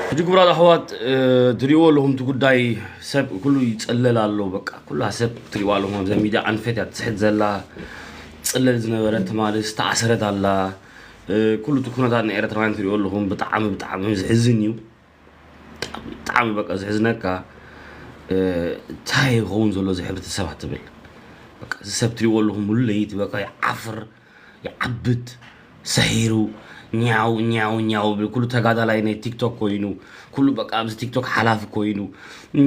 ሕጂ ክቡራት ኣሕዋት፣ እ፣ ትሪእዎ ኣለኹም፣ እቲ ጉዳይ ሰብ ኩሉ ይጸለል ኣሎ። በቃ ኩላ ሰብ ትሪእዋ ኣለኹም፣ ኣብዛ ሚድያ ኣንፈት እያ ትስሕት ዘላ። ትጽለል ዝነበረት ትማሊ ዝተኣሰረት ኣላ። እ፣ ኩሉ እቲ ኩነታት ንኤርትራውያን ትሪእዎ ኣለኹም። ብጣዕሚ፣ ብጣዕሚ ዝሕዝን እዩ። ብጣዕሚ፣ ብጣዕሚ በቃ ዝሕዝነካ። እ፣ እንታይ ይኸውን ዘሎ እዚ ሕብረተሰብ ትብል። በቃ እዚ ሰብ ትሪእዎ ኣለኹም፣ ሙሉ ለይቲ በቃ ይዓፍር፣ ይዓብድ፣ ሰሒሩ፣ ኛው፣ ኛው፣ ኛው ብል። ኩሉ ተጋዳላይ ናይ ቲክቶክ ኮይኑ፣ ኩሉ በቃ ኣብዚ ቲክቶክ ሓላፊ ኮይኑ፣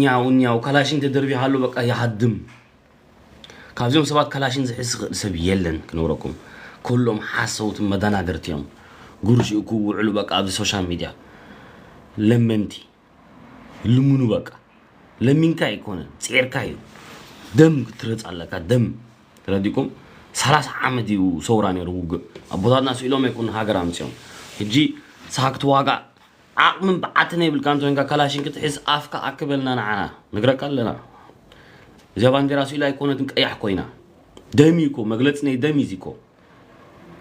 ኛው፣ ኛው፣ ካላሽን ተደርቢሃሉ በቃ ይሃድም። ካብዚኦም ሰባት ካላሽን ዝሕዝ ዝኽእል ሰብ የለን ክነግረኩም። ኩሎም ሓሰውቲ መደናገርቲ እዮም። ጉርሽ ክውዕሉ በቃ ኣብዚ ሶሻል ሚድያ ለመንቲ። ልምኑ በቃ። ለሚንካ ኣይኮነን፣ ጽዒርካ እዩ። ደም ክትረጽ ኣለካ፣ ደም። ተረዲኩም? ሰላሳ ዓመት እዩ ሰውራ ነይሩ ውግእ። ኣቦታትና ስኢሎም ኣይኮኑ ሃገር ኣምጺኦም። ሕጂ ንስኻ ክትዋጋእ ዓቕምን ብዓትን የብልካ እንተ ኮንካ ካላሽን ክትሕዝ ኣፍካ ኣክበልና ንዓና። ነግረካ ኣለና። እዚኣ ባንዴራ ስኢላ ኣይኮነትን ቀያሕ ኮይና። ደም እዩ እኮ፣ መግለጺ ናይ ደም እዩ እዚ እኮ።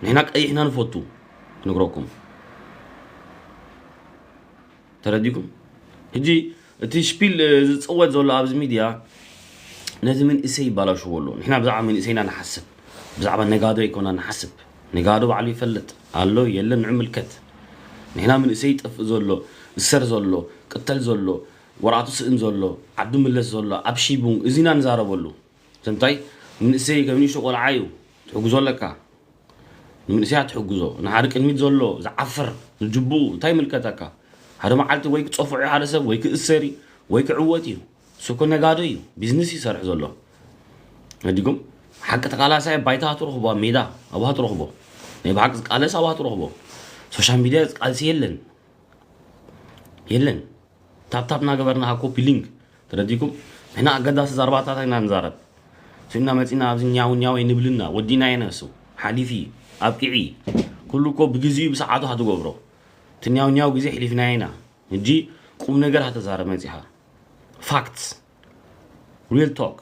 ንሕና ቀይሕና ንፈቱ። ክነግረኩም። ተረዲኩም? ሕጂ እቲ ሽፒል፣ እ፣ ዝጽወት ዘሎ ኣብዚ ሚድያ ነቲ መንእሰይ ይባላሽዎ ኣሎ። ንሕና ብዛዕባ መንእሰይና ንሓስብ፣ ብዛዕባ ነጋዶ ኣይኮና ንሓስብ። ነጋዶ ባዕሉ ይፈልጥ ኣሎ የለን ንዕምልከት። ንሕና መንእሰይ ይጠፍእ ዘሎ፣ እሰር ዘሎ፣ ቅተል ዘሎ፣ ወራቱ ስእን ዘሎ፣ ዓዱ ምለስ ዘሎ፣ ኣብ ሺቡን እዚና ንዛረበሉ። ሰምታይ መንእሰይ ከም ንእሽቶ ቆልዓ እዩ ትሕግዞ ኣለካ። ንመንእሰያት ትሕግዞ፣ ንሓደ ቅድሚት ዘሎ ዝዓፍር ንጅብኡ እንታይ ይምልከተካ? ሓደ መዓልቲ ወይ ክጸፍዖ እዩ ሓደ ሰብ፣ ወይ ክእሰር እዩ፣ ወይ ክዕወት እዩ። እሱ እኮ ነጋዶ እዩ፣ ቢዝነስ ይሰርሕ ዘሎ። ነዲኩም ሓቂ ተቃላሳይ ባይታ ትረኽቦ፣ ኣብ ሜዳ ኣብሃ ትረኽቦ። ናይ ብሓቂ ዝቃለስ ኣብሃ ትረኽቦ። ሶሻል ሚድያ ዝቃልሲ የለን። የለን። ታፕታፕ እናገበርና ኮፒ ሊንክ ተረዲኩም። ንሕና ኣገዳሲ ዘረባታት ኢና ንዛረብ። ስና መፂና ኣብዚ ኛው ኛው ኣይንብልና፣ ወዲና የነሱ ሓሊፊ ኣብቅዒ። ኩሉ እኮ ብግዚኡ ብሰዓቱ ሃትገብሮ። እቲ ኛው ኛው ግዜ ሕሊፍና ኢና። ሕጂ ቁም ነገር ሃተዛረብ መፂኻ። ፋክትስ፣ ሪል ቶክ።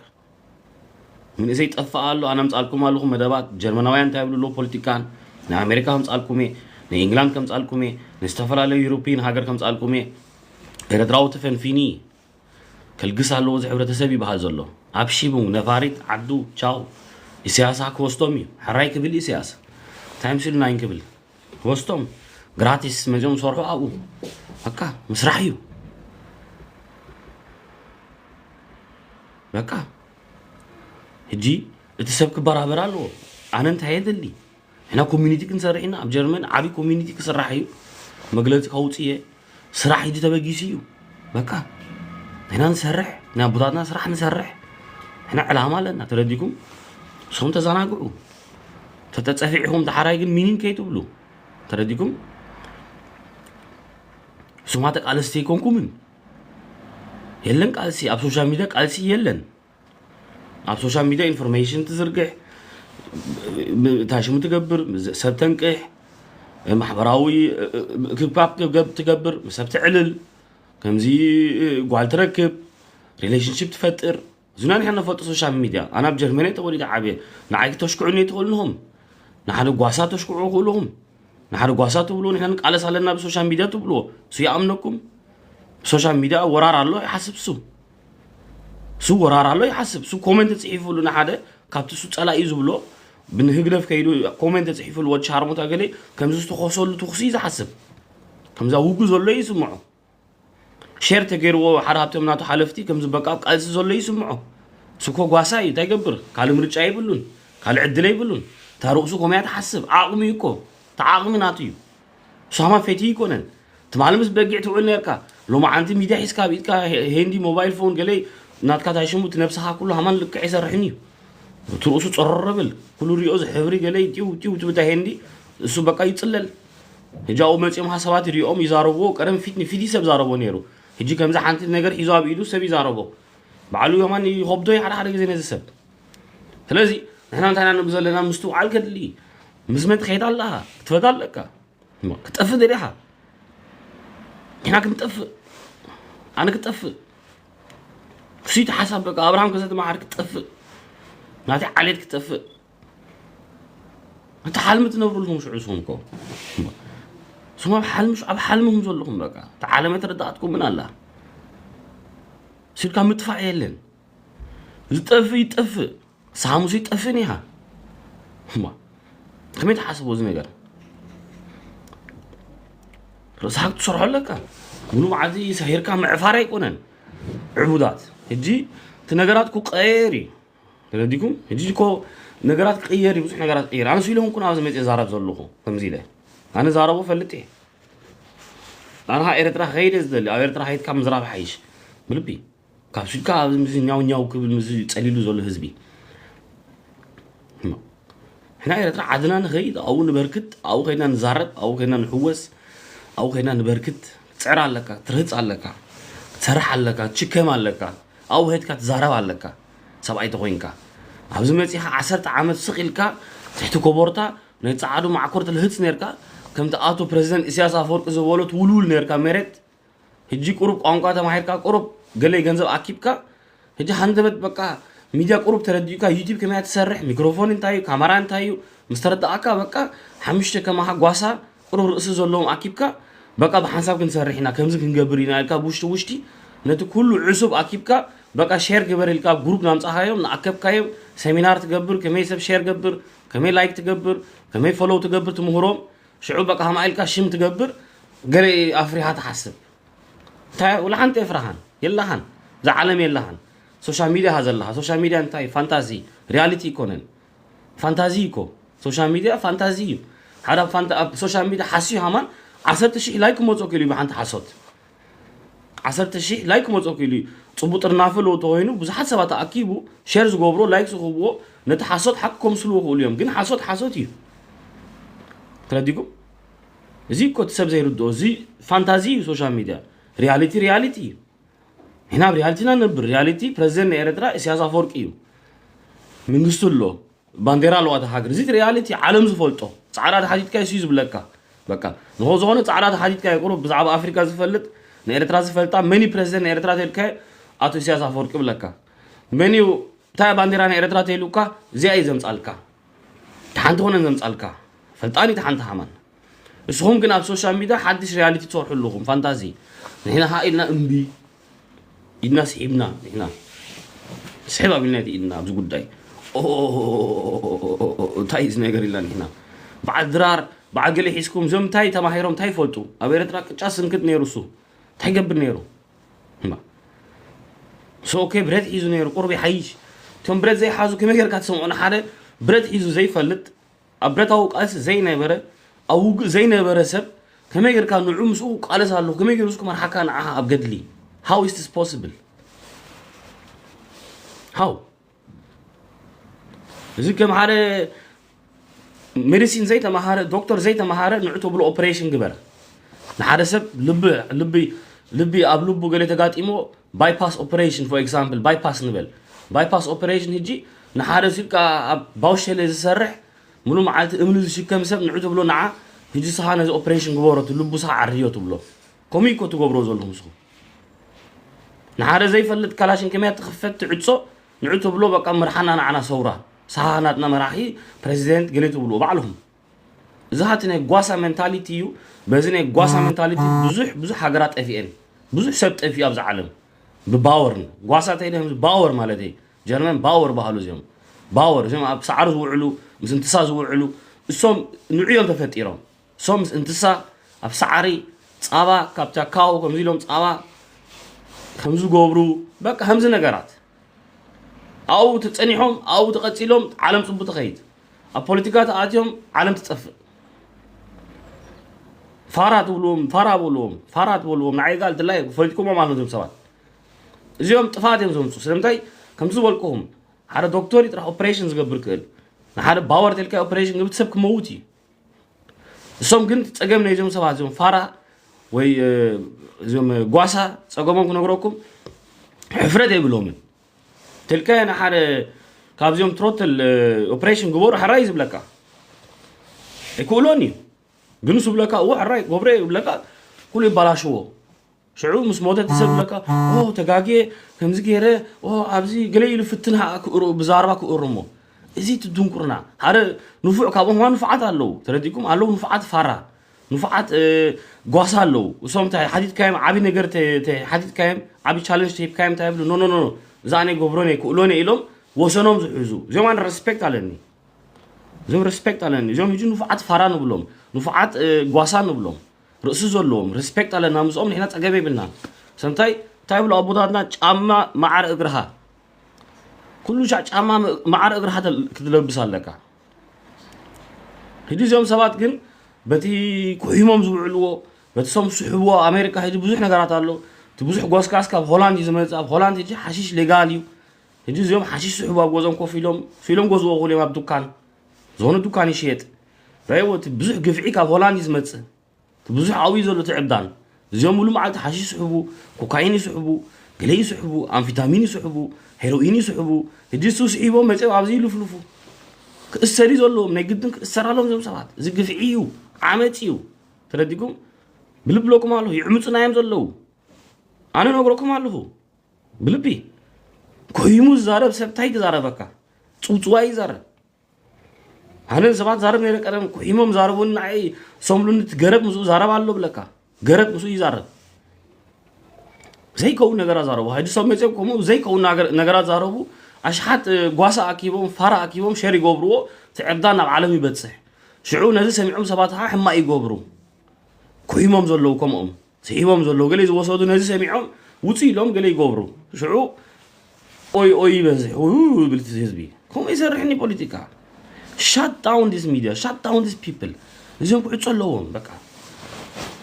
መንእሰይ ይጠፍእ ኣሎ። ኣነ ኣምጻልኩም ኣለኹ መደባት። ጀርመናውያን እንታይ ይብሉ ኣለዉ ፖለቲካን? ንኣሜሪካ ከምጻልኩም እየ፣ ንኢንግላንድ ከምጻልኩም እየ፣ ንዝተፈላለዩ ዩሮፒን ሃገር ከምጻልኩም እየ። ኤረትራዊ ተፈንፊኒ ከልግስ ኣለዎ እዚ ሕብረተሰብ ይበሃል ዘሎ። ኣብ ሺቡን ነፋሪት ዓዱ ቻው። ኢሳያስ ክወስዶም እዩ። ሕራይ ክብል ኢሳያስ። እንታይ ምስሉ ናይን ክብል ወስቶም ግራቲስ መዚኦም ዝሰርሑ ኣብኡ በቃ ምስራሕ እዩ። በቃ ሕጂ እቲ ሰብ ክበራበር ኣለዎ። ኣነ እንታይ የደሊ? ንሕና ኮሚኒቲ ክንሰርሕ ኢና። ኣብ ጀርመን ዓብዪ ኮሚኒቲ ክስራሕ እዩ። መግለፂ ከውፅእ እየ። ስራሕ ሕጂ ተበጊሱ እዩ። በቃ ንሕና ንሰርሕ፣ ናይ ኣቦታትና ስራሕ ንሰርሕ። ንሕና ዕላማ ኣለና። ተረዲኩም? ንስኹም ተዘናግዑ። ተተፀፊዕኹም ተሓራይ ግን ሚኒን ከይትብሉ። ተረዲኩም? ስማ ተቃለስቲ ኣይኮንኩምን። የለን ቃልሲ፣ ኣብ ሶሻል ሚድያ ቃልሲ የለን። ኣብ ሶሻል ሚድያ ኢንፎርሜሽን ትዝርግሕ፣ ታሽሙ ትገብር፣ ሰብ ተንቅሕ፣ ማሕበራዊ ክብካብ ትገብ-፣ ትገብር፣ ሰብ ትዕልል፣ ከምዚ ጓል ትረክብ፣ ሪሌሽንሽፕ ትፈጥር። እዚና ንሕና ንፈልጦ ሶሻል ሚድያ። ኣነ ኣብ ጀርመን እየ ተወሊደ ዓብየ። ንዓይ ክተሽክዑኒ ትኽእሉ ንኹም። ንሓደ ጓሳ ተሽክዑ ክእሉኹም። ንሓደ ጓሳ ትብልዎ፣ ንሕና ንቃለስ ኣለና ብሶሻል ሚድያ ትብልዎ። እሱ ይኣምነኩም። ብሶሻል ሚድያ ወራር ኣሎ ይሓስብ እሱ። እሱ ወራር ኣሎ ይሓስብ። እሱ ኮመንት ተጽሒፉሉ ንሓደ ካብቲ እሱ ጸላኢ ዝብሎ ብንህግደፍ ከይዱ ኮመንት ተጽሒፉሉ ወዲ ሻርሙጣ ገለ ከምዚ ዝተኾሰሉ ትኹሲ እዩ ዝሓስብ። ከምዛ ውጉ ዘሎ ይስምዖ። ሼር ተገይርዎ ሓደ ሃብቶም ናቱ ሓለፍቲ ከምዚ በቃ ኣብ ቃልሲ ዘሎ ይስምዖ። እሱ እኮ ጓሳ እዩ፣ እንታይ ይገብር? ካልእ ምርጫ የብሉን፣ ካልእ ዕድል የብሉን። እታ ርእሱ ከምኡ እያ ትሓስብ። ዓቕሚ እዩ እኮ፣ እቲ ዓቕሚ ናቱ እዩ። እሱ ሃማን ፈትዩ ኣይኮነን። ትማሊ ምስ በጊዕ ትውዕል ነርካ፣ ሎማዓንቲ ሚድያ ሒዝካ ኣብ ኢድካ ሄ-፣ ሄንዲ ሞባይል ፎን ገለ ናትካ ታይ ሽሙ እቲ ነብስኻ ኩሉ ሃማን ልክዕ ይሰርሕን እዩ። እቲ ርእሱ ጸረር ብል፣ ኩሉ ሪኦ ዝሕብሪ ገለ ጢው ጢው ትብል እታ ሄንዲ፣ እሱ በቃ ይጽለል። ሕጂ ኣብኡ መጺኦም ሰባት ይሪኦም ይዛረብዎ፣ ቀደም ፊት ንፊት እዩ ሰብ ዛረቦ ነይሩ። ሕጂ ከምዚ ሓንቲ ነገር ሒዙ ኣብ ኢዱ ሰብ ይዛረቦ። ባዕሉ የማን ይኸብዶ እዩ ሓደ ሓደ ግዜ ነዚ ሰብ። ስለዚ ንሕና እንታይ ኢና ንብል ዘለና ምስትውዓል ከድሊ እዩ። ምስ መን ትኸይድ ኣለኻ? ክትፈት ኣለካ። እሞ ክጠፍእ ደሊኻ? ንሕና ክንጠፍእ? ኣነ ክጠፍእ? ክሱይ ተሓሳብ በቃ ኣብርሃም ከሰተ መዓር ክጠፍእ? ናተይ ዓሌት ክጠፍእ? እቲ ሓልሚ ትነብሩ ኣለኹም ሽዑ ንስኹም እኮ። ስም ኣብ ሓልምሽ ኣብ ሓልምኹም ዘለኹም በቃ ተዓለመ ተረዳእትኩም ምን ኣላ ስልካ ምጥፋእ የለን። ዝጠፍእ ይጠፍእ፣ ሳሙስ ይጠፍእን ኢኻ። እማ ከመይ ትሓስቦ እዚ ነገር? ርእስኻ ክትሰርሖ ኣለካ። ሙሉ መዓልቲ ሰሂርካ ምዕፋር ኣይኮነን። ዕቡዳት ሕጂ እቲ ነገራት ክቀየር እዩ። ተረዲኩም? ሕጂ እኮ ነገራት ክቅየር እዩ፣ ብዙሕ ነገራት ክቅየር። ኣነ ስኢለ ኹን ኣብዚ መፅእ ዛረብ ዘለኹ ከምዚ ኢለ ኣነ ዛረቦ ፈልጥ እየ። ኣነ ኤርትራ ከይደ ዝደሊ ኣብ ኤርትራ ከይድካ ምዝራብ ሓይሽ ብልቢ ካብ ስልካ ኣብዚ ምዚ ኛው ኛው ክብል ምዚ ጸሊሉ ዘሎ ህዝቢ። ሕና ኤርትራ ዓድና ንኸይድ ኣብኡ ንበርክት ኣብኡ ከይድና ንዛረብ ኣብኡ ከይድና ንሕወስ ኣብኡ ከይድና ንበርክት ትጽዕር ኣለካ ትርህጽ ኣለካ ትሰርሕ ኣለካ ትሽከም ኣለካ ኣብኡ ከይድካ ትዛረብ ኣለካ ሰብኣይ ተኾይንካ ኣብዚ መጺኻ ዓሰርተ ዓመት ስቕ ኢልካ ትሕቲ ኮቦርታ ናይ ጸዓዱ ማዕኮር ትልህጽ ነርካ ከምቲ ኣቶ ፕረዚደንት ኢሳያስ ኣፈወርቂ ዝበሎ ትውልውል ነርካ መሬት ሕጂ ቁሩብ ቋንቋ ተማሂርካ ቁሩብ ገለ ገንዘብ ኣኪብካ ሕጂ ሃንደበት በቃ ሚድያ ቁሩብ ተረዲኡካ ዩቲብ ከመያ ትሰርሕ ሚክሮፎን እንታይ እዩ ካመራ እንታይ እዩ ምስ ተረዳእካ በቃ ሓሙሽተ ከማኻ ጓሳ ቁሩብ ርእሲ ዘለዎም ኣኪብካ በቃ ብሓንሳብ ክንሰርሕ ኢና ከምዚ ክንገብር ኢና ኢልካ ብውሽጢ ውሽጢ ነቲ ኩሉ ዕሱብ ኣኪብካ በቃ ሼር ግበር ኢልካ ኣብ ግሩፕ ናምጻኻዮም ንኣከብካዮም ሰሚናር ትገብር ከመይ ሰብ ሼር ገብር ከመይ ላይክ ትገብር ከመይ ፎሎው ትገብር ትምህሮም ሽዑ በቃ ሃማ ኢልካ ሽም ትገብር ገለ ኣፍሪሃ ትሓስብ እንታይ ወላ ሓንቲ የፍራሃን የላሃን እዛ ዓለም የላሃን ሶሻል ሚድያ ሃ ዘለሃ ሶሻል ሚድያ እንታይ ፋንታዚ ሪያሊቲ ይኮነን ፋንታዚ ይኮ ሶሻል ሚድያ ፋንታዚ እዩ ሓደ ኣብ ፋንታ ኣብ ሶሻል ሚድያ ሓስዩ ሃማን ዓሰርተ ሺሕ ላይክ ክመፆ ክኢሉ እዩ ብሓንቲ ሓሶት ዓሰርተ ሺሕ ላይክ ክመፆ ክኢሉ እዩ ፅቡቅ ጥርናፈ ኣለዎ ተኮይኑ ብዙሓት ሰባት ተኣኪቡ ሼር ዝገብሮ ላይክ ዝኽብዎ ነቲ ሓሶት ሓቂ ከምስልዎ ክእሉ እዮም ግን ሓሶት ሓሶት እዩ ተረዲኩም እዚ እኮ እቲ ሰብ ዘይርድኦ እዚ ፋንታዚ እዩ ሶሻል ሚድያ ሪያሊቲ ሪያሊቲ እዩ ኢና ኣብ ሪያሊቲና ነብር ሪያሊቲ ፕረዚደንት ናይ ኤርትራ ኢሳያስ ኣፈወርቂ እዩ መንግስቱ ኣሎ ባንዴራ ኣለዋ እታ ሃገር እዚ ሪያሊቲ ዓለም ዝፈልጦ ፃዕዳ ተሓቲትካ እዩ ዝብለካ በቃ ንሆ ዝኾነ ፃዕዳ ተሓቲትካ ይቁሩ ብዛዕባ ኣፍሪካ ዝፈልጥ ንኤርትራ ዝፈልጣ መን እዩ ፕረዚደንት ናይ ኤርትራ ተልካዮ ኣቶ ኢሳያስ ኣፈወርቂ ይብለካ መን እዩ እንታይ ባንዴራ ናይ ኤርትራ ተይሉካ እዚኣ እዩ ዘምፃልካ ሓንቲ ኮነን ዘምፃልካ ፈልጣን እዩ ሓንቲ ሃማን እስኹም ግን ኣብ ሶሻል ሚድያ ሓድሽ ሪያሊቲ ትሰርሑ ኣለኹም ፋንታዚ ንሕና ኸዓ ኢልና እምቢ ኢድና ስሒብና ንሕና ስሕብ ኣቢልና ኢድና ኣብዚ ጉዳይ እንታይ እዚ ነገር ኢልና ንሕና በዓል ድራር በዓል ገለ ሒዝኩም እዞም እንታይ ተማሂሮም እንታይ ይፈልጡ ኣብ ኤርትራ ቅጫ ስንክት ነይሩ እሱ እንታይ ገብር ነይሩ ሶ ኦኬ ብረት ሒዙ ነይሩ ቁሩብ ይሓይሽ እቶም ብረት ዘይሓዙ ከመይ ጌርካ ትሰምዖ ንሓደ ብረት ሒዙ ዘይፈልጥ ኣብ ብረታዊ ቃልሲ ዘይነበረ ኣብ ውግእ ዘይነበረ ሰብ ከመይ ጌርካ ንዑ ምስኡ ቃለስ ኣለኹ ከመይ ገይሩ ክመርሓካ ንዓኻ ኣብ ገድሊ how is this possible how እዚ ከም ሓደ ሜዲሲን ዘይተማሃረ ዶክተር ዘይተማሃረ ንዑ ተብሎ ኦፕሬሽን ግበር ንሓደ ሰብ ልቢ ልቢ ልቢ ኣብ ልቡ ገለ ተጋጢሞ bypass operation for example bypass ንበል bypass operation ሕጂ ንሓደ ሲልካ ኣብ ባውሸለ ዝሰርሕ ሙሉ መዓልቲ እምኒ ዝሽከም ሰብ ንዑ ትብሎ ንዓ ሕጂ ስኻ ነዚ ኦፕሬሽን ግበሮ ልቡ ስኻ ዓርዮ ትብሎ ከምኡ እኮ ትገብሮ ዘለኹም ስኹም ንሓደ ዘይፈልጥ ካላሽን ከመያ ትኽፈት ትዕጾ ንዑ ትብሎ በቃ ምርሓና ንዓና ሰውራ ስኻ ናትና መራሒ ፕሬዚደንት ገለ ትብልዎ ባዕልኹም እዚ ሃቲ ናይ ጓሳ ሜንታሊቲ እዩ በዚ ናይ ጓሳ ሜንታሊቲ ብዙሕ ብዙሕ ሃገራት ጠፊአን ብዙሕ ሰብ ጠፊኡ ኣብዚ ዓለም ብባወርን ጓሳ እንታይ ኢለ ባወር ማለት እዩ ጀርመን ባወር ባህሉ እዚኦም ባወር እዚኦም ኣብ ሰዓሪ ዝውዕሉ ምስ እንትሳ ዝውዕሉ እሶም ንዑ እዮም ተፈጢሮም እሶም ምስ እንትሳ ኣብ ሰዓሪ ፃባ ካብ ቻካው ከምዚ ኢሎም ፃባ ከምዝገብሩ በቃ ከምዚ ነገራት ኣብኡ ተፀኒሖም ኣብኡ ተቐፂሎም ዓለም ፅቡቅ ትኸይድ ኣብ ፖለቲካ ተኣትዮም ዓለም ትጠፍእ ፋራ ትብልዎም ፋራ በልዎም ፋራ ትበልዎም ንዓይ ጋል ድላይ ፈሊጥኩሞ ማለት ዞም ሰባት እዚኦም ጥፋት እዮም ዘምፁ ስለምንታይ ከምዚ ዝበልኩኹም ሓደ ዶክተር እዩ ጥራሕ ኦፕሬሽን ዝገብር ክእል ንሓደ ባወር ተልካ ኦፕሬሽን ግብት ሰብ ክመውት እዩ እሶም ግን ፀገም ናይዞም ሰባት እዚኦም ፋራ ወይ እዚኦም ጓሳ ፀገሞም ክነግረኩም ሕፍረት የብሎምን ተልካዮ ንሓደ ካብዚኦም ትሮትል ኦፕሬሽን ግበሩ ሕራይ ዝብለካ ኣይክእሎን እዩ ግን ንሱ ብለካ እዎ ሕራይ ገብረ ይብለካ ኩሉ ይባላሽዎ ሽዑ ምስ ሞተ ትሰብ ብለካ ተጋጌ ከምዚ ገይረ ኣብዚ ገለ ኢሉ ፍትን ብዛረባ ክእሩ እሞ እዚ ትድንቁርና ሓደ ንፉዕ ካብኦም ዋ ንፉዓት ኣለዉ ተረዲኩም ኣለዉ ንፉዓት ፋራ ንፉዓት ጓሳ ኣለዉ። እሶም ሓቲትካዮም ዓብዪ ነገር ሓቲትካዮም፣ ዓብዪ ቻለንጅ ተሂብካዮም እንታይ ይብሉ? ኖ ኖ ኖ፣ እዛ ኣነ ይገብሮን እየ ክእሎን እየ ኢሎም ወሰኖም ዝሕዙ፣ እዚኦም ኣነ ሬስፔክት ኣለኒ። እዚኦም ሬስፔክት ኣለኒ። እዚኦም ሕጂ ንፉዓት ፋራ ንብሎም፣ ንፉዓት ጓሳ ንብሎም፣ ርእሲ ዘለዎም ሬስፔክት ኣለና ምስኦም። ንሕና ጸገም የብልናን። ሰምታይ እንታይ ይብሉ ኣቦታትና? ጫማ መዓር እግርኻ፣ ኩሉ ሻዕ ጫማ መዓር እግርኻ ክትለብስ ኣለካ። ሕጂ እዚኦም ሰባት ግን በቲ ኩሒሞም ዝውዕልዎ፣ በቲ ሶም ዝስሕብዎ፣ ኣሜሪካ ሕጂ ብዙሕ ነገራት ኣሎ። እቲ ብዙሕ ጎስጋስ ካብ ሆላንድ እዩ ዝመጽእ። ኣብ ሆላንድ ሕጂ ሓሺሽ ሌጋል እዩ። ሕጂ እዚኦም ሓሺሽ ዝስሕቡ ኣብ ገዝኦም ኮፍ ኢሎም ስኢሎም ገዝኡ ክብሉ እዮም ኣብ ዱካን። ዝኾነ ዱካን ይሽየጥ። ረእይዎ፣ እቲ ብዙሕ ግፍዒ ካብ ሆላንድ እዩ ዝመጽእ። እቲ ብዙሕ ኣብኡ እዩ ዘሎ እቲ ዕብዳን። እዚኦም ሙሉ መዓልቲ ሓሺሽ ይስሕቡ፣ ኮካይን ይስሕቡ፣ ገለ ይስሕቡ፣ ኣምፊታሚን ይስሕቡ፣ ሄሮኢን ይስሕቡ። ሕጂ እሱ ስሒቦም መጺኦም ኣብዚ ይልፍልፉ። ክእሰር እዩ ዘለዎም፣ ናይ ግድን ክእሰር ኣለዎም እዞም ሰባት። እዚ ግፍዒ እዩ፣ ዓመጽ እዩ። ተረዲኩም? ብልብለኩም ኣለኹ፣ ይዕምፁና እዮም ዘለዉ። ኣነ ነግረኩም ኣለኹ ብልቢ። ኮይሙ ዝዛረብ ሰብ እንታይ ክዛረበካ? ጽውጽዋይ ይዛረብ። ኣነ ንሰባት ዛረብ ነይረ ቀደም፣ ኩሒሞም ዛረቡን ንዓይ ሰምሉኒ፣ እቲ ገረብ ምስኡ ዛረብ ኣሎ ብለካ። ገረብ ምስኡ ይዛረብ። ዘይከውን ነገራት ዛረቡ። ሕጂ ሰብ መፅኦም ከምኡ ዘይከውን ናገር-፣ ነገራት ዛረቡ። ኣሽሓት እ፣ ጓሳ ኣኪቦም፣ ፋራ ኣኪቦም ሸር ይገብርዎ። እቲ ዕብዳን ናብ ዓለም ይበፅሕ። ሽዑ ነዚ ሰሚዖም ሰባት ከዓ ሕማቅ ይገብሩ። ኩሒሞም ዘለዉ ከምኦም ስሒቦም ዘለዉ ገለ ዝወሰዱ ነዚ ሰሚዖም ውፁ ኢሎም ገለ ይገብሩ። ሽዑ ኦይ ኦይ ይበዝሕ። ኡ ይብል እቲ ህዝቢ። ከምኡ ይሰርሕኒ ፖለቲካ። Shut down this media, shut down this people። እዚኦም ክዕፁ ኣለዎም። በቃ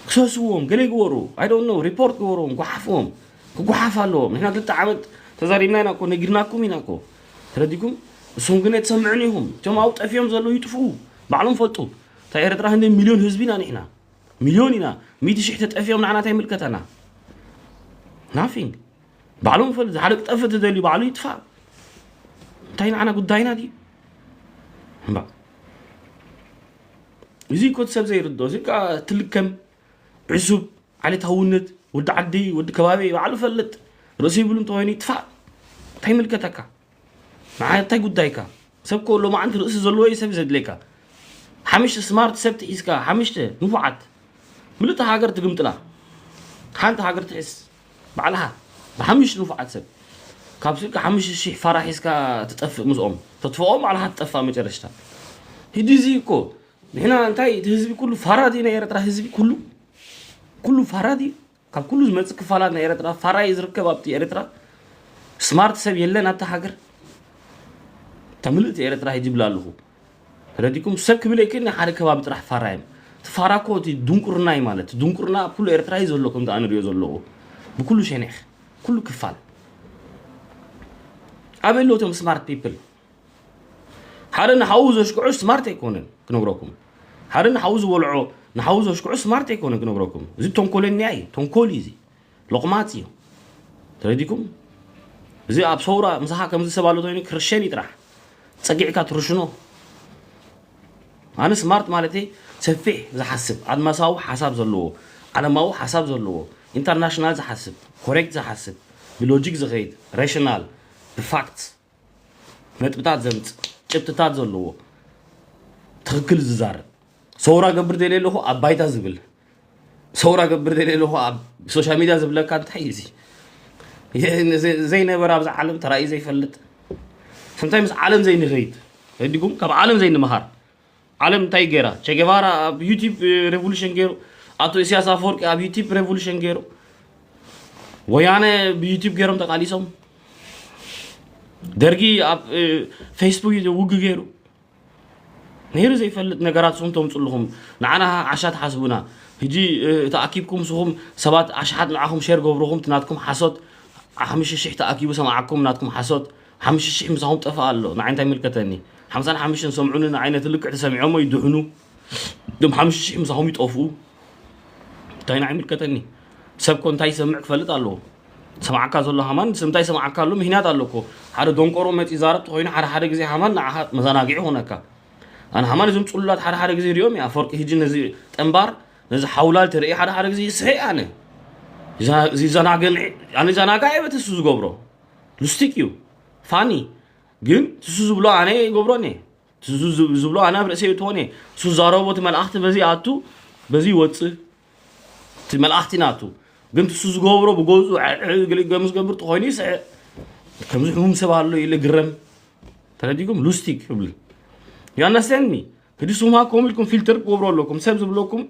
ክሰስዎም፣ ገለ ይግበሩ። I don't know፣ ሪፖርት ግበርዎም፣ ጓሓፍዎም። ክጓሓፍ ኣለዎም። ንሕና ክልተ ዓመት ተዛሪብና ኢና እኮ፣ ነጊርናኩም ኢና እኮ። ተረዲኩም? እሱም ግን ኣይትሰምዑን ኢኹም። እቶም ኣብኡ ጠፊኦም ዘለዉ ይጥፍኡ። ባዕሎም ፈልጡ። እታ ኤርትራ ክንደይ ሚልዮን ህዝቢ ኢና ንሕና። ሚልዮን ኢና። ሚእቲ ሽሕ ተጠፊኦም ንዓና እንታይ ይምልከተና? ናቲንግ። ባዕሎም ፈልጡ። ሓደ ክጠፍእ ተደልዩ ባዕሉ ይጥፋእ። እንታይ ንዓና ጉዳይና ድዩ? እምባ። እዚ እኮ እቲ ሰብ ዘይርድኦ። እዚ ከዓ ትልከም፣ ዕሱብ፣ ዓሌታውነት፣ ወዲ ዓዲ፣ ወዲ ከባቢ፣ ባዕሉ ፈልጥ። ርእሲ ይብሉ እንተኾይኑ ይጥፋእ። እንታይ ይምልከተካ? ንዓይ እንታይ ጉዳይካ? ሰብ እኮ ሎማዓንቲ ርእሲ ዘለዎ እዩ ሰብ ዘድልየካ። ሓምሽተ ስማርት ሰብ ትሒዝካ፣ ሓምሽተ ንፉዓት። ምልእቲ ሃገር ትግምጥላ። ሓንቲ ሃገር ትሕስ ባዕልኻ። ብሓምሽተ ንፉዓት ሰብ። ካብ ስልካ ሓምሽተ ሽሕ ፋራ ሒዝካ ትጠፍእ ምስኦም። ተጥፍኦም ባዕልኻ ትጠፍእ መጨረሽታ። ሕጂ እዚ እኮ ንሕና እንታይ እቲ ህዝቢ ኩሉ ፋራ ድዩ ናይ ኤርትራ ህዝቢ ኩሉ? ኩሉ ፋራ ድዩ? ካብ ኩሉ ዝመጽእ ክፋላት ናይ ኤርትራ ፋራ እዩ ዝርከብ ኣብቲ ኤርትራ። ስማርት ሰብ የለን ኣብቲ ሃገር። እታ ምልእቲ ኤርትራ ሕጂ ይብላ ኣለኹ። ተረዲኩም? ሰብ ክብል ኣይክእል፣ ናይ ሓደ ከባቢ ጥራሕ ፋራ እዮም። እቲ ፋራ እኮ እቲ ድንቁርና እዩ ማለት። ድንቁርና ኣብ ኩሉ ኤርትራ እዩ ዘሎ ከምቲ ኣነ ንሪኦ ዘለኹ። ብኩሉ ሸነኽ፣ ኩሉ ክፋል። ኣበይ ኣለዉ እቶም ስማርት ፒፕል? ሓደ ንሓዉ ዘሽክዑ ስማርት ኣይኮነን ክነግረኩም። ሓደ ንሓዉ ዝበልዖ፣ ንሓዉ ዘሽክዑ ስማርት ኣይኮነን ክነግረኩም። እዚ ተንኮለኛ እዩ፣ ተንኮል እዩ እዚ። ሎቕማጽ እዩ። ተረዲኩም? እዚ ኣብ ሰውራ ምሳኻ ከምዚ ሰብ ኣሎ ተኮይኑ ክርሸን እዩ ጥራሕ። ጸጊዕካ ትርሽኖ። ኣነ ስማርት ማለተይ ሰፊሕ ዝሓስብ፣ ኣድማሳዊ ሓሳብ ዘለዎ፣ ዓለማዊ ሓሳብ ዘለዎ፣ ኢንተርናሽናል ዝሓስብ፣ ኮሬክት ዝሓስብ፣ ብሎጂክ ዝኸይድ፣ ሬሽናል፣ ብፋክት፣ ነጥብታት ዘምጽእ፣ ጭብጥታት ዘለዎ፣ ትኽክል ዝዛረብ፣ ሰውራ ገብር ደልየ ኣለኹ ኣብ ባይታ ዝብል፣ ሰውራ ገብር ደልየ ኣለኹ ኣብ ሶሻል ሚድያ ዝብለካ እንታይ እዩ እዚ? የ-፣ ዘ-፣ ዘይነበረ ኣብዛ ዓለም ተራእዩ ዘይፈልጥ። ሰምታይ ምስ ዓለም ዘይንኸይድ፣ ረዲኩም ካብ ዓለም ዘይንመሃር። ዓለም እንታይ ገይራ? ቸጌቫራ ኣብ ዩቲዩብ ሬቮሉሽን ገይሩ፣ ኣቶ ኢሳያስ ኣፈወርቂ ኣብ ዩቲዩብ ሬቮሉሽን ገይሩ፣ ወያነ ብዩቲዩብ ገይሮም ተቃሊሶም፣ ደርጊ ኣብ እ፣ ፌስቡክ ውግ ገይሩ። ነይሩ ዘይፈልጥ ነገራት ንስኹም ተምፁ ኣለኹም። ንዓና ዓሻ ትሓስቡና። ሕጂ እ፣ ተኣኪብኩም ንስኹም ሰባት ኣሽሓት ንዓኹም ሼር ገብርኹም፣ እቲ ናትኩም ሓሶት። ሓሙሽተ ሽሕ ተኣኪቡ ሰማዓኩም ናትኩም ሓሶት። ሓሙሽተ ሽሕ ምሳኹም ጠፍእ ኣሎ። ንዓይ እንታይ ይምልከተኒ? ሓምሳን ሓሙሽተን ሰምዑኒ፣ ንዓይ ነቲ ልክዕ ተሰሚዖሞ ይድሕኑ። እቶም ሓሙሽተ ሽሕ ምሳኹም ይጠፍኡ። እንታይ ንዓይ ይምልከተኒ? ሰብ እኮ እንታይ ይሰምዕ ክፈልጥ ኣለዎ። ሰማዓካ ዘሎ ሃማን፣ እንታይ ሰማዓካ ኣሎ ምኽንያት ኣሎ እኮ። ሓደ ደንቆሮ መፂ ይዛረብ ተኾይኑ፣ ሓደ ሓደ ግዜ ሃማን ንዓኻ መዘናግዒ ይኾነካ። ኣነ ሃማን እዞም ፅሉላት ሓደ ሓደ ግዜ ሪኦም እየ። ኣፈወርቂ ሕጂ ነዚ ጠንባር፣ ነዚ ሓውላል ተርኢ ሓደ ሓደ ግዜ ይስሕቅ ኣነ። ይዛ-፣ ይዘናገን-፣ ኣነ ይዘናጋዕ እየ በቲ እሱ ዝገብሮ። ሉስቲክ እዩ። ፋኒ። ግን እሱ ዝብሎ ኣነ ይገብሮን እየ። እሱ ዝብ-፣ ዝብሎ ኣነ ኣብ ርእሰይ እእትዎን እየ። እሱ ዝዛረቦ እቲ መልኣኽቲ በዚ ኣቱ በዚ ይወፅእ። እቲ መልኣኽቲ ናቱ ግን ትሱ ዝገብሮ ብገዝኡ ዕዕዕ ገለ ገም ዝገብር ተኾይኑ ይስዕእ። ከምዚ ሕሙም ሰብ ኣሎ ኢለ ግረም። ተረዲኩም ሉስቲክ ይብል። You understand me? ሕጂ ስማ ከምኡ ኢልኩም ፊልተር ክገብሮ ኣለኩም። ሰብ ዝብለኩም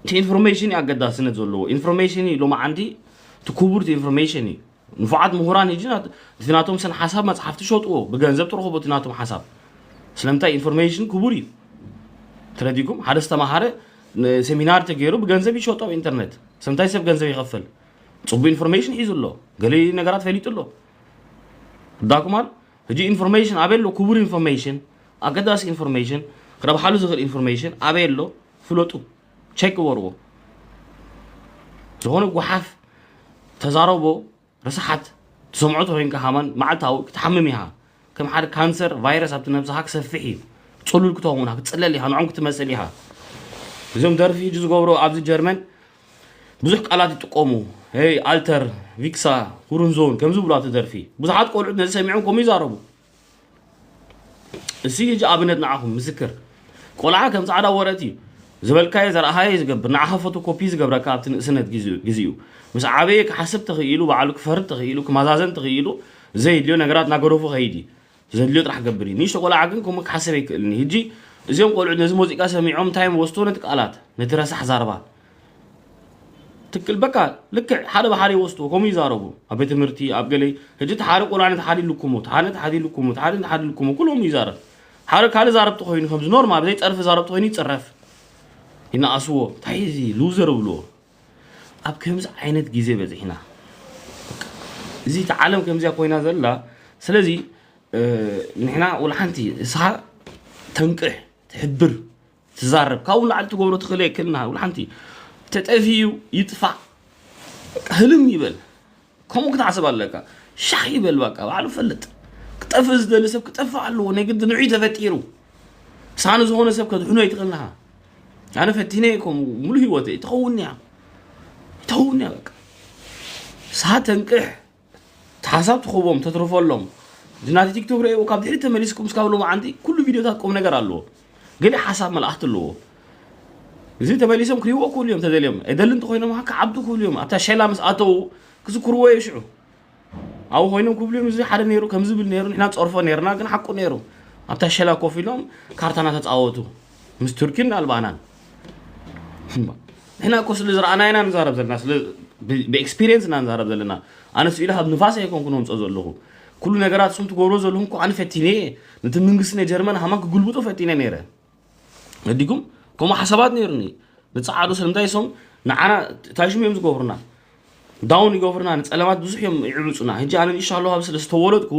እቲ ኢንፎርሜሽን እዩ ኣገዳስነት ዘለዎ። ኢንፎርሜሽን እዩ ሎማዓንቲ እቲ ክቡር እቲ ኢንፎርሜሽን እዩ። ንፉዓት ምሁራን ሕጂ ናት- እቲ ናቶም ሰን ሓሳብ መፅሓፍቲ ሸጥዎ ብገንዘብ ትረኽቦ እቲ ናቶም ሓሳብ። ስለምንታይ ኢንፎርሜሽን ክቡር እዩ። ተረዲኩም ሓደ ዝተማሃረ ን- ሴሚናር ተገይሩ ብገንዘብ ይሸጦ ኣብ ኢንተርኔት። ስለምንታይ ሰብ ገንዘብ ይኸፍል? ፅቡቅ ኢንፎርሜሽን ሒዙ ኣሎ። ገለ ነገራት ፈሊጡ ኣሎ። ዳኩማል ሕጂ ኢንፎርሜሽን ኣበይ ኣሎ? ክቡር ኢንፎርሜሽን፣ ኣገዳሲ ኢንፎርሜሽን፣ ክረብሓሉ ዝኽእል ኢንፎርሜሽን ኣበይ ኣሎ? ፍለጡ፣ ቸክ ግበርዎ። ዝኾነ ጓሓፍ ተዛረቦ፣ ረሳሓት ትሰምዖ ተኾይንካ ሃማን መዓልታዊ ክትሓምም ኢኻ። ከም ሓደ ካንሰር ቫይረስ ኣብቲ ነብስኻ ክሰፍሕ እዩ። ጽሉል ክትኸውን ኢኻ፣ ክትጽለል ኢኻ፣ ንዖም ክትመስል ኢኻ። እዞም ደርፊ ሕጂ ዝገብሮ ኣብዚ ጀርመን ብዙሕ ቃላት ይጥቀሙ። ሄይ ኣልተር፣ ቪክሳ፣ ሁርንዞን ከም ዝብሉ ኣብቲ ደርፊ ብዙሓት ቆልዑት ነዚ ሰሚዖም ከምኡ ይዛረቡ። እዚ ሕጂ ኣብነት ንዓኹም ምስክር ቆልዓ ከም ፃዕዳ ወረቀት እዩ። ዝበልካዮ ዘርኣኻዮ እዩ ዝገብር። ንዓኻ ፎቶኮፒ ዝገብረካ ኣብቲ ንእስነት ግዜኡ ምስ ዓበየ ክሓስብ ተኽኢሉ ባዕሉ ክፈርድ ተኽኢሉ ክመዛዘን ተኽኢሉ ዘየድልዮ ነገራት እናገደፉ ከይድ እዩ። ዘድልዮ ጥራሕ ክገብር እዩ። ንእሽቶ ቆልዓ ግን ከምኡ ክሓስብ ኣይክእልን እዩ። ሕጂ እዚኦም ቆልዑት ነዚ ሙዚቃ ሰሚዖም እንታይ እዮም ወስዶ ነቲ ቃላት ነቲ ረሳሕ ዛረባ ትክክል በቃ ልክዕ ሓደ ብሓደ ይወስድዎ ከምኡ ይዛረቡ ኣብ ቤት ትምህርቲ ኣብ ገለ ሕጂ እቲ ሓደ ቆልዓ ነቲ ሓደ ይልኩሙ እቲ ሓደ ነቲ ሓደ ይልኩሙ እቲ ሓደ ነቲ ሓደ ይልኩሙ ኩሎም ይዛረብ ሓደ ካልእ ዛረብ ተኮይኑ ከምዚ ኖርማል ብዘይ ፀርፊ ዛረብ ተኮይኑ ይፅረፍ ይነኣስዎ እንታይ እዚ ሉዘር ብልዎ ኣብ ከምዚ ዓይነት ግዜ በፂሕና እዚ እቲ ዓለም ከምዚያ ኮይና ዘላ ስለዚ ንሕና ወላ ሓንቲ እስኻ ተንቅሕ ትሕብር ትዛረብ ካብኡ ላዕሊ ትገብሮ ትኽእል የክልና ውላ ሓንቲ ተጠፊኡ ይጥፋእ ህልም ይበል ከምኡ ክትሓስብ ኣለካ ሻሕ ይበል በቃ ባዕሉ ፈልጥ ክጠፍእ ዝደሊ ሰብ ክጠፍእ ኣለዎ ናይ ግዲ ንዑ ተፈጢሩ ሳኒ ዝኾነ ሰብ ከድሕኖ ይትኽእልናኻ ኣነ ፈቲነ ከምኡ ሙሉ ህይወተይ ትኸውን እያ ትኸውን እያ በቃ ንስኻ ተንቅሕ ሓሳብ ትኽቦም ተትርፈሎም ናቲ ቲክቶክ ርእይዎ ካብ ድሕሪ ተመሊስኩም እስካብ ሎማዓንቲ ኩሉ ቪድዮታት ቁም ነገር ኣለዎ ገለ ሓሳብ መልኣኽቲ ኣለዎ እዚ ተመሊሶም ክሪእዎ ክብሉ እዮም ተደልዮም ኣይደሊ እንተኮይኖም ከዓ ክዓብዱ ክብሉ እዮም ኣብታ ሸላ ምስ ኣተዉ ክዝክርዎ እየ ሽዑ ኣብኡ ኮይኖም ክብሉ እዮም እዚ ሓደ ነይሩ ከምዚ ብል ነይሩ ንሕና ፀርፎ ነይርና ግን ሓቁ ነይሩ ኣብታ ሸላ ኮፍ ኢሎም ካርታ እናተፃወቱ ምስ ቱርኪን ኣልባናን ንሕና እኮ ስለ ዝረኣና ኢና ንዛረብ ዘለና ስለ ብኤክስፒሪየንስ ኢና ንዛረብ ዘለና ኣነ ስኢሉ ካብ ንፋስ ኣይኮንኩ ነምፅኦ ዘለኹ ኩሉ ነገራት ስም ትገብሮ ዘለኹም እኮ ኣነ ፈቲነ እየ ነቲ መንግስቲ ናይ ጀርመን ሃማን ክጉልብጦ ፈቲነ ነይረ ነዲኩም ከምኡ ሓሳባት ነይሩኒ ንፀዓዱ ስለምንታይ ሶም ንዓና እንታይ ሽም እዮም ዝገብሩና ዳውን ይገብሩና ንፀለማት ብዙሕ እዮም ይዕምፁና ሕጂ ኣነ ንሻ ኣለኹ ኣብ ስለ ዝተወለድኩ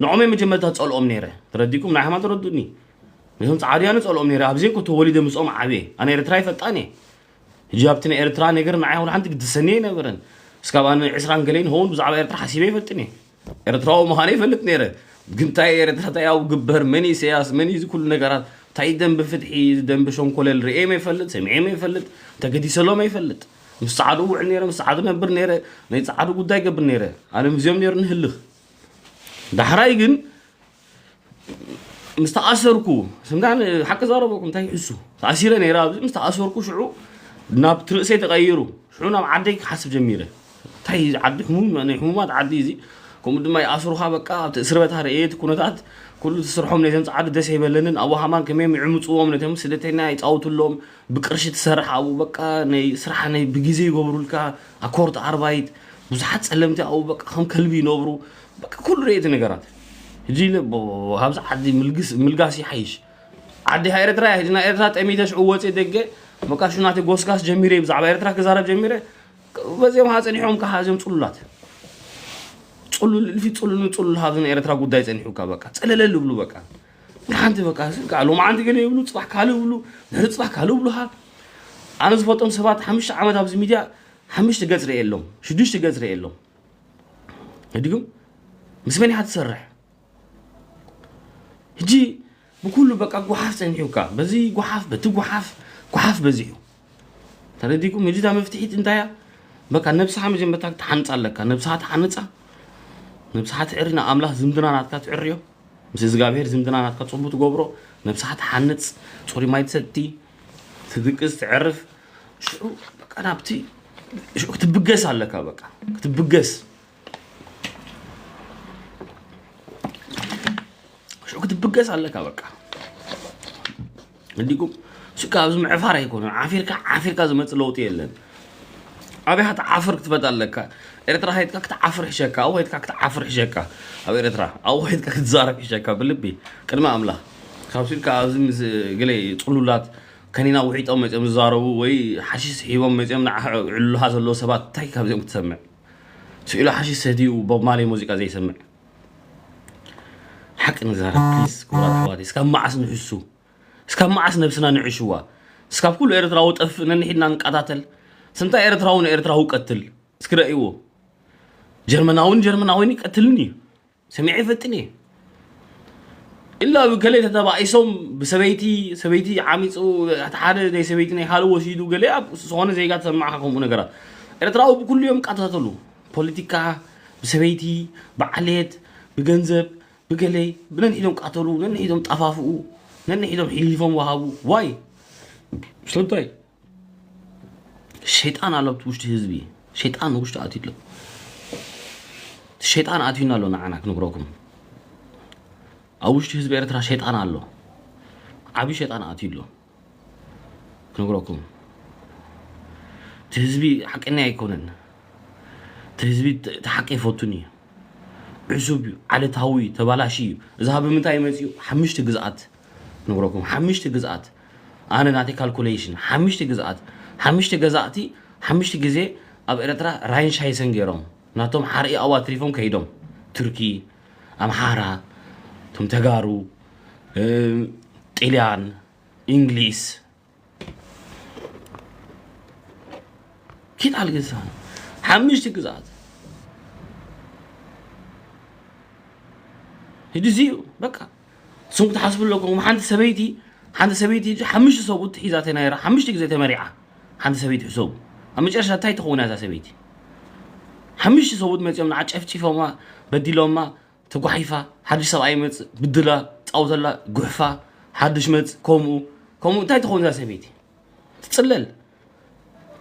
ንዖም እዮም መጀመርታ ፀልኦም ነይረ ተረዲኩም ናይ ሃማን ተረዱኒ ነዞም ፃዓዱ ኣነ ፀልኦም ነይረ ኣብዘይ ኮ ተወሊደ ምስኦም ዓብየ ኣነ ኤርትራ ይፈልጣን እየ ሕጂ ኣብቲ ናይ ኤርትራ ነገር ንዓይ ወላ ሓንቲ ግድሰኒ ኣይነበረን እስካብ ኣነ ዕስራን ገለይን ኸውን ብዛዕባ ኤርትራ ሓሲበ ይፈልጥን እየ ኤርትራዊ ምዃነ ይፈልጥ ነይረ ግን እንታይ ኤርትራ እንታይ ኣብ ግበር መን ኢሰያስ መን እዚ ኩሉ ነገራት እንታይ ደንቢ ፍትሒ እዚ ደንቢ ሸንኮለል ርእየም ይፈልጥ ሰሚዐም ይፈልጥ ተገዲሰሎም ይፈልጥ ምስ ፃዕዱ ውዕል ነይረ ምስ ፃዕዱ ነብር ነይረ ናይ ፃዕዱ ጉዳይ ገብር ነይረ ኣነ ምስዚኦም ነይሩ ንህልኽ ዳሕራይ ግን ምስ ተኣሰርኩ ስምዳን ሓቂ ዘረበኩም እንታይ ይሕሱ ተኣሲረ ነይረ ኣብዚ ምስ ተኣሰርኩ ሽዑ ናብ ትርእሰይ ተቐይሩ ሽዑ ናብ ዓደይ ክሓስብ ጀሚረ እንታይ ዓዲ ሕሙም ናይ ሕሙማት ዓዲ እዚ ከምኡ ድማ ይኣስሩኻ በቃ ኣብቲ እስርበታ ርእየ እቲ ኩነታት ኩሉ ትስርሖም ነቶም ፃዓዱ ደስ ኣይበለንን ኣብኡ ሃማን ከመዮም ይዕምፅዎም ነቶም ስደተኛ ይፃውትሎም ብቅርሺ ትሰርሕ ኣብኡ በቃ ናይ ስራሕ ናይ ብግዜ ይገብሩልካ ኣኮርት ኣርባይት ብዙሓት ፀለምቲ ኣብኡ በቃ ከም ከልቢ ይነብሩ በቃ ኩሉ ርእየ እቲ ነገራት ሕጂ ኢለ ካብዚ ዓዲ ምልግስ ምልጋስ ይሓይሽ ዓዲ ኤርትራ እያ ሕጂ ናይ ኤርትራ ጠሚተ ሽዑ ወፅየ ደገ በቃ ሽዑ ናተይ ጎስጋስ ጀሚረ ብዛዕባ ኤርትራ ክዛረብ ጀሚረ በዚኦም ካ ፀኒሖም ካ እዚኦም ፅሉላት ፅሉል እልፊ ፅሉል ንፅሉል ሃብዚ ናይ ኤርትራ ጉዳይ ፀኒሑ ካ በቃ ፀለለል ይብሉ በቃ ሓንቲ በቃ ሎማዓንቲ ገለ ይብሉ ፅባሕ ካልእ ይብሉ ድሕሪ ፅባሕ ካልእ ይብሉ ሃ ኣነ ዝፈልጦም ሰባት ሓሙሽተ ዓመት ኣብዚ ሚድያ ሓሙሽተ ገፅ ርእየ ኣሎም ሽዱሽተ ገፅ ርእየ ኣሎም ሕዲግም ምስ መን ኢኻ ትሰርሕ ሕጂ ብኩሉ በቃ ጓሓፍ ፀኒሑካ በዚ ጓሓፍ በቲ ጓሓፍ ጓሓፍ በዚሑ ተረዲኩም ሕጂ እታ መፍትሒት እንታይ እያ በቃ ነብስኻ መጀመርታ ክትሓንፃ ኣለካ ነብስኻ ትሓንፃ ነብስኻ ትዕሪ ንኣምላኽ ዝምድና ናትካ ትዕርዮ ምስ እግዚኣብሔር ዝምድና ናትካ ፅቡቅ ትገብሮ ነብስኻ ትሓንፅ ፅሩይ ማይ ትሰቲ ትድቅስ ትዕርፍ ሽዑ በቃ ናብቲ ሽዑ ክትብገስ ኣለካ። በቃ ክትብገስ ሽዑ ክትብገስ ኣለካ። በቃ እንዲኩም እሱ ካብዚ ምዕፋር ኣይኮነን። ዓፊርካ ዓፊርካ ዝመፅእ ለውጢ የለን። ኣበይ ክትዓፍር ክትፈጥ ኣለካ። ኤርትራ ኸይድካ ክትዓፍር ሕሸካ፣ ኣብኡ ኸይድካ ክትዓፍር ሕሸካ። ኣብ ኤርትራ ኣብኡ ኸይድካ ክትዛረብ ሕሸካ። ብልቢ ቅድሚ ኣምላኽ ካብ ስኢልካ ኣብዚ ምስ ገለ ፅሉላት ከኒና ውሒጦም መፅኦም ዝዛረቡ ወይ ሓሺሽ ስሒቦም መፅኦም ንዓ ዕሉሃ ዘለዉ ሰባት እንታይ ካብዚኦም ክትሰምዕ? ስኢሉ ሓሺሽ ሰትዩ ቦብ ማርሌ ሙዚቃ ዘይሰምዕ። ሓቂ ንዛረብ ፕሊስ ክቡራት ኣሕዋተይ። እስካብ መዓስ ንሕሱ? እስካብ መዓስ ነብስና ንዕሽዋ? እስካብ ኩሉ ኤርትራዊ ጠፍእ ነንሒድና ንቀታተል? ስንታይ ኤርትራዊ ንኤርትራዊ ቀትል? እስኪ ረእይዎ። ጀርመናውን ጀርመናዊን ይቀትልን እዩ። ሰሚዐ ይፈልጥን እየ። ኢላ ብገለ ተተባኢሶም ብሰበይቲ ሰበይቲ ዓሚፁ እቲ ሓደ ናይ ሰበይቲ ናይ ካልእ ወሲዱ ገለ ኣብ ዝኾነ ዜጋ ተሰማዕካ ከምኡ ነገራት። ኤርትራዊ ብኩሉ እዮም ይቀታተሉ። ፖለቲካ፣ ብሰበይቲ፣ ብዓሌት፣ ብገንዘብ፣ ብገለይ ብነንሒዶም ቃተሉ፣ ነንሒዶም ጠፋፍኡ፣ ነንሒዶም ሒሊፎም ወሃቡ። ዋይ ስለምንታይ? ሸይጣን ኣሎ ኣብቲ ውሽጢ ህዝቢ። ሸይጣን ውሽጢ ኣትዩ ኣሎ። እቲ ሸይጣን ኣትዩና ኣሎ ንዓና ክነግረኩም። ኣብ ውሽጢ ህዝቢ ኤርትራ ሸይጣን ኣሎ። ዓቢ ሸይጣን ኣትዩ ኣሎ። ክነግረኩም። እቲ ህዝቢ ሓቀኛ ኣይኮነን። እቲ ህዝቢ እቲ ሓቂ ኣይፈቱን እዩ። ዕሱብ እዩ፣ ዓለታዊ እዩ፣ ተባላሺ እዩ። እዚ ካብ ብምንታይ መፂኡ? ሓምሽቲ ግዝኣት ክነግረኩም። ሓምሽቲ ግዝኣት። ኣነ ናተይ ካልኩሌሽን ሓምሽቲ ግዝኣት፣ ሓምሽቲ ገዛእቲ፣ ሓምሽቲ ግዜ ኣብ ኤርትራ ራይንሻይሰን ገይሮም ናቶም ሓርኢ ኣዋ ትሪፎም ከይዶም። ቱርኪ፣ ኣምሓራ፣ እቶም ተጋሩ፣ እ፣ ጢልያን፣ እንግሊዝ፣ ኪድ ኣልገዛ ሓምሽቲ ግዝኣት። ሕጂ እዚ እዩ በቃ። ንስኹም ክትሓስቡ ኣለኩም። ሓንቲ ሰበይቲ፣ ሓንቲ ሰበይቲ ሕጂ ሓምሽቲ ሰብኡት ሒዛ ተናይራ፣ ሓምሽቲ ግዜ ተመሪዓ። ሓንቲ ሰበይቲ ሕሰቡ። ኣብ መጨረሻ እንታይ ትኸውን እያ እዛ ሰበይቲ? ሓምሽቲ ሰብኡት መፂኦም ንዓ ጨፍጪፎማ፣ በዲሎማ፣ ተጓሒፋ፣ ሓድሽ ሰብኣይ መፅ፣ ብድላ፣ ፃውተላ፣ ጉሕፋ፣ ሓድሽ መፅ፣ ከምኡ፣ ከምኡ እንታይ ትኸውን እዛ ሰበይቲ? ትፅለል።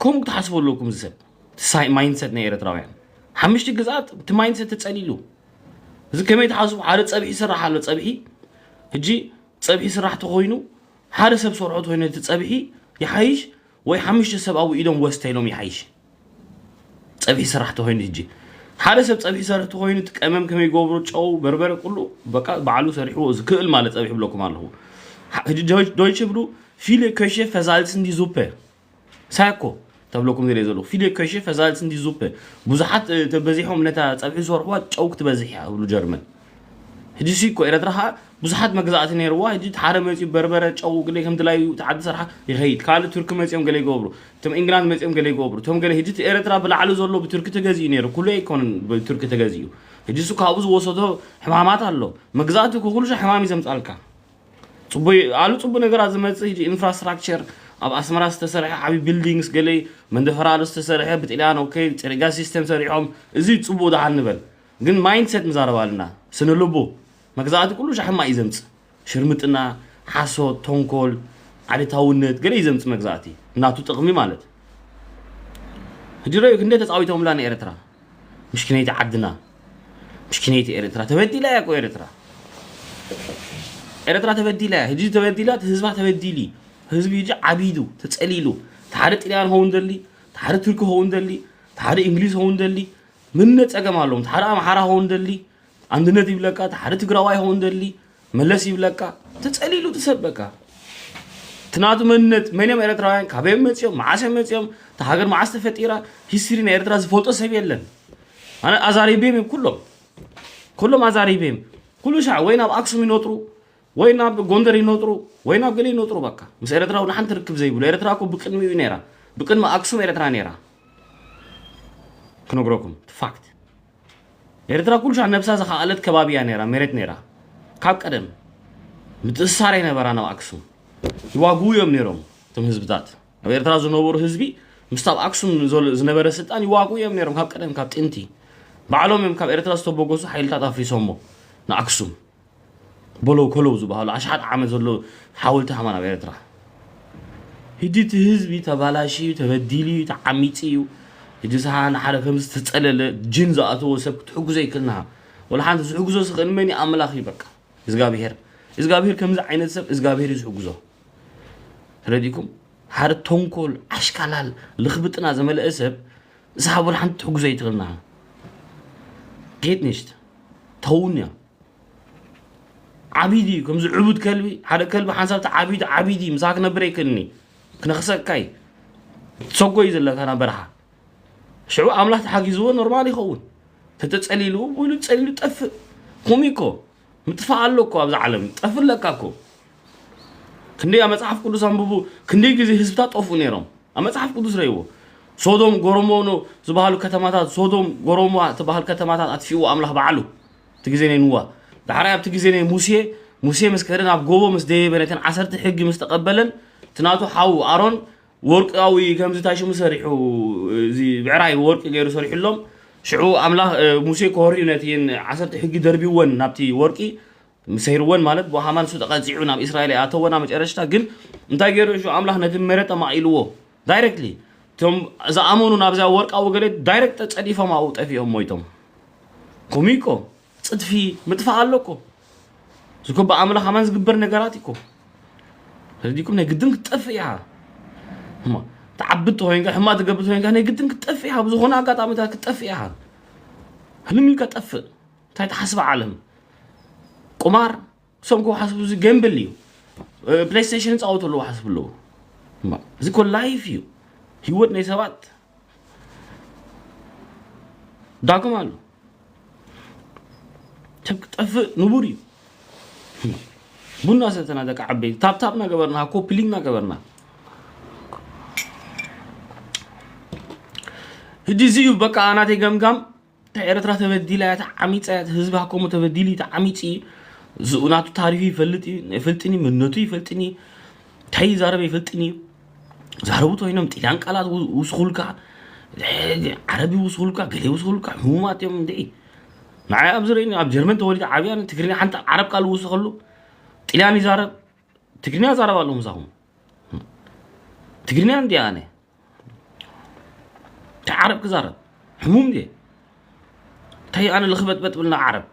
ከምኡ ክትሓስቡ ኣለኩም። እዚ ሰብ፣ እቲ ሳይ-፣ ማይንድሰት ናይ ኤርትራውያን። ሓምሽቲ ግዝኣት፣ እቲ ማይንድሰት ተፀሊሉ። እዚ ከመይ ትሓስቡ? ሓደ ፀብሒ ይስራሕ ኣሎ፣ ፀብሒ። ሕጂ ፀብሒ ስራሕ ተኾይኑ፣ ሓደ ሰብ ሰርሖ ተኾይኑ እቲ ፀብሒ ይሓይሽ ወይ ሓምሽተ ሰብ ኣብኡ ኢዶም ወስተ ኢሎም ይሓይሽ? ፀብሒ ስራሕ ተኾይኑ ሕጂ ሓደ ሰብ ፀብሒ ሰርሒ ተኾይኑ እቲ ቀመም ከመይ ገብሮ፣ ጨው፣ በርበረ፣ ኩሉ በቃ ባዕሉ ሰሪሕዎ ዝክእል ማለት ፀብሒ ብለኩም ኣለኹ። ሓ-፣ ሕጂ ዶይ-፣ ዶይቸ ብሉ ፊለ ከሸ ፈዛልስ እንዲ ዙፐ ሳኮ ተብለኩም ዝርኢ ዘለኹ። ፊለ ከሸ ፈዛልስ እንዲ ዙፐ ብዙሓት፣ እ፣ ተበዚሖም ነታ ፀብሒ ዝሰርሕዋ ጨው ክትበዝሕ እያ እብሉ ጀርመን። ሕጂ ሲ እኮ ኤረትራ ኸኣ ብዙሓት መግዛእቲ ነይርዋ። ሕጂ እቲ ሓደ መጺኡ በርበረ፣ ጨው፣ ግለ ከም ድላዩ እቲ ዓዲ ሰርሓ ይኸይድ። ካልእ ቱርኪ መጺኦም ገለ ይገብሩ። እቶም ኢንግላንድ መጺኦም ገለ ይገብሩ። እቶም ገለ ሕጂ እቲ ኤረትራ ብላዕሊ ዘሎ ብቱርኪ ተገዚኡ ነይሩ። ኩሉ ኣይኮነን ብቱርኪ ተገዚኡ። ሕጂ እሱ ካብኡ ዝወሰዶ ሕማማት ኣሎ። መግዛእቲ እኮ ኩሉ ሻዕ ሕማም እዩ ዘምጻልካ። ጽቡይ-፣ ኣሉ ጽቡይ ነገራት ዝመጽእ ሕጂ ኢንፍራስትራክቸር ኣብ ኣስመራ ዝተሰርሐ ዓቢ ቢልዲንግስ ገለ መንደፈራ ኣሉ ዝተሰርሐ ብጥልያን ኦኬ ጽርግያ ሲስተም ሰሪሖም። እዚ ጽቡቅ ደሓን ንበል። ግን ማይንድሰት ምዛረብ ኣለና። ስነ ልቡ መግዛእቲ ኩሉ ሻዕ ሕማቅ እዩ ዘምጽእ። ሽርምጥና፣ ሓሶት፣ ተንኮል፣ ዓሌታውነት ገለ እዩ ዘምጽእ መግዛእቲ። ናቱ ጥቕሚ ማለት። ሕጂ ረዩ ክንደይ ተጻዊቶምላ ንኤርትራ። ምሽኪነይቲ ዓድና። ምሽኪነይቲ ኤርትራ። ተበዲላ እያ እኮ ኤርትራ። ኤርትራ ተበዲላ እያ። ሕጂ ተበዲላ፣ እቲ ህዝባ ተበዲሉ እዩ። ህዝቢ ሕጂ ዓቢዱ፣ ተጸሊሉ። እቲ ሓደ ጥልያን ኸውን ደሊ፣ እቲ ሓደ ቱርኪ ኸውን ደሊ፣ እቲ ሓደ እንግሊዝ ኸውን ደሊ። ምን ጸገም ኣለዎም? እቲ ሓደ ኣምሓራ ኸውን ደሊ፣ ኣንድነት ይብለካ፣ እቲ ሓደ ትግራዋይ ኸውን ደሊ፣ መለስ ይብለካ። ተጸሊሉ እቲ ሰብ በቃ። እቲ ናቱ መንነት፣ መን እዮም ኤርትራውያን፣ ካበይ እዮም መጺኦም፣ መዓስ እዮም መጺኦም፣ እታ ሃገር መዓስ ተፈጢራ፣ ሂስትሪ ናይ ኤርትራ ዝፈልጦ ሰብ የለን። ኣነ ኣዛሪቤም እዮም ኩሎም። ኩሎም ኣዛሪቤም። ኩሉ ሻዕ ወይ ናብ ኣክሱም ይነጥሩ፣ ወይ ናብ ጎንደር ይነጥሩ፣ ወይ ናብ ገለ ይነጥሩ በቃ። ምስ ኤርትራዊ ንሓንቲ ርክብ ዘይብሉ። ኤርትራ እኮ ብቅድሚኡ ነይራ። ብቅድሚ ኣክሱም ኤርትራ ነይራ። ክነግረኩም፣ እቲ ፋክት። ኤርትራ ኩሉ ሻዕ ነብሳ ዝኸኣለት ከባቢ እያ ነይራ፣ መሬት ነይራ። ካብ ቀደም ምትእስሳር ኣይነበራን ኣብ ኣክሱም። ይዋግኡ እዮም ነይሮም እቶም ህዝብታት። ኣብ ኤርትራ ዝነበሩ ህዝቢ ምስቲ ኣብ ኣክሱም ዘሎ፣ ዝነበረ ስልጣን ይዋግኡ እዮም ነይሮም ካብ ቀደም፣ ካብ ጥንቲ። ባዕሎም እዮም ካብ ኤርትራ ዝተበገሱ ሓይልታት ኣፍሪሶሞ ንኣክሱም። በለው ከለው ዝበሃሉ ኣሽሓት ዓመት ዘሎ ሓወልቲ ሃማን ኣብ ኤርትራ። ሕጂ እቲ ህዝቢ ተባላሽዩ፣ ተበዲሉ እዩ፣ ተዓሚፂ እዩ። ሕጂ ሰሃ ንሓደ ከም ዝተፀለለ ጅን ዝኣተዎ ሰብ ክትሕግዞ ይክልና። ወላ ሓንቲ ዝሕግዞ ስኽእል መን እዩ? ኣምላኽ እዩ በቃ። እግዚኣብሔር እግዚኣብሔር ከምዚ ዓይነት ሰብ እግዚኣብሔር እዩ ዝሕግዞ። ተረዲኩም? ሓደ ተንኮል ዓሽካላል ልኽብጥና ዘመለአ ሰብ ንስሓ ወላ ሓንቲ ትሕግዞ ይትኽልና። ጌት ንሽት ተውን እያ። ዓቢድ እዩ ከምዚ ዕቡድ ከልቢ። ሓደ ከልቢ ሓንሳብ ተዓቢዱ ዓቢድ እዩ፣ ምሳኻ ክነብር ኣይክእልን እዩ፣ ክነኽሰካ እዩ። ትሰጎ እዩ ዘለካ ናብ በረኻ። ሽዑ ኣምላኽ ተሓጊዝዎ ኖርማል ይኸውን። ተተጸሊሉ ብሉ ጸሊሉ ጠፍእ። ኹም እኮ ምጥፋእ ኣሎ እኮ ኣብዚ ዓለም፣ ጠፍ ኣለካ እኮ። ክንደይ ኣብ መጽሓፍ ቅዱስ ኣንብቡ። ክንደይ ግዜ ህዝብታት ጠፍኡ ነይሮም ኣብ መጽሓፍ ቅዱስ ረይዎ። ሶዶም ጎረሞኖ ዝበሃሉ ከተማታት፣ ሶዶም ጎረሞ ትበሃል ከተማታት ኣጥፊእዎ ኣምላኽ ባዕሉ። እቲ ግዜ ናይ ንዋ። ዳሕራይ ኣብቲ ግዜ ናይ ሙሴ፣ ሙሴ ምስ ከደ ናብ ጎቦ ምስ ደየበ ነተን ዓሰርተ ሕጊ ምስ ተቐበለን፣ እቲ ናቱ ሓው ኣሮን ወርቃዊ ከምዚ እንታይ ሽሙ ሰሪሑ፣ እዚ ብዕራይ ወርቂ ገይሩ ሰሪሑሎም። ሽዑ ኣምላኽ፣ እ፣ ሙሴ ክወርዩ ነቲ ዓሰርተ ሕጊ ደርቢወን ናብቲ ወርቂ ምስ ሰይርወን ማለት ብሃማን እሱ ተቐጺዑ ናብ እስራኤል ኣተወና። መጨረሽታ ግን እንታይ ገይሩ? ሽዑ ኣምላኽ ነቲ መሬት ኣማቒልዎ። ዳይሬክትሊ እቶም ዝኣመኑ ናብዛ ወርቃዊ ገለ ዳይሬክት ተጸዲፎም ኣብኡ ጠፊኦም ሞይቶም። ኮሚኮ ጽድፊ ምጥፋእ ኣሎ እኮ። እዚ እኮ ብኣምላኽ ኣማን ዝግበር ነገራት እኮ። ተረዲኩም? ናይ ግድን ክትጠፍእ ኢኻ። እሞ ትዓቢ ተኾይንካ፣ ሕማቕ ትገብር ተኾይንካ፣ ናይ ግድን ክትጠፍእ ኢኻ። ብዝኾነ ኣጋጣሚታት ክትጠፍእ ኢኻ። ህልም ኢልካ ጠፍእ። እንታይ ትሓስብ ዓለም? ቁማር፣ እሶም ክወሓስቡ፣ እዚ ገምብል እዩ። እ፣ ፕሌይስቴሽን ይጻወቱ ኣለዉ፣ ሓስቡ ኣለዉ። እማ፣ እዚ እኮ ላይፍ እዩ። ህይወት ናይ ሰባት ዳኩም ኣሎ። ሰብ ክጠፍእ ንቡር እዩ። ቡና ሰተና ደቂ ዓበይቲ፣ ታፕታፕ እናገበርና፣ ኮፒ ሊንክ እናገበርና። ሕጂ እዚ እዩ በቃ ናተይ ገምጋም። እታ ኤርትራ ተበዲላ እያ፣ ተዓሚጻ እያ፣ እቲ ህዝቢ ሃከሙ ተበዲሉ እዩ፣ ተዓሚጺ እዩ። ዝኡ ናቱ ታሪኹ ይፈልጥ እዩ፣ ይፈልጥን እዩ፣ መንነቱ ይፈልጥን እዩ፣ እንታይ ይዛረብ ይፈልጥን እዩ። ዛረቡ ተኮይኖም ጥልያን ቃላት ው-፣ ውስኹልካ፣ ዓረብ ይውስኹልካ፣ ገለ ይውስኹልካ፣ ሕሙማት እዮም እንዴ። ንዓይ ኣብዚ ርእይኒ፣ ኣብ ጀርመን ተወሊደ ዓብያ፣ ትግርኛ ሓንቲ ዓረብ ቃል ውስኸሉ፣ ጥልያን ይዛረብ፣ ትግርኛ ዛረብ ኣለኹ ምሳኹም። ትግርኛ እንዲ ኣነ። እንታይ ዓረብ ክዛረብ? ሕሙም ድየ? እንታይ ኣነ ልኽበጥበጥ ብልና ዓረብ?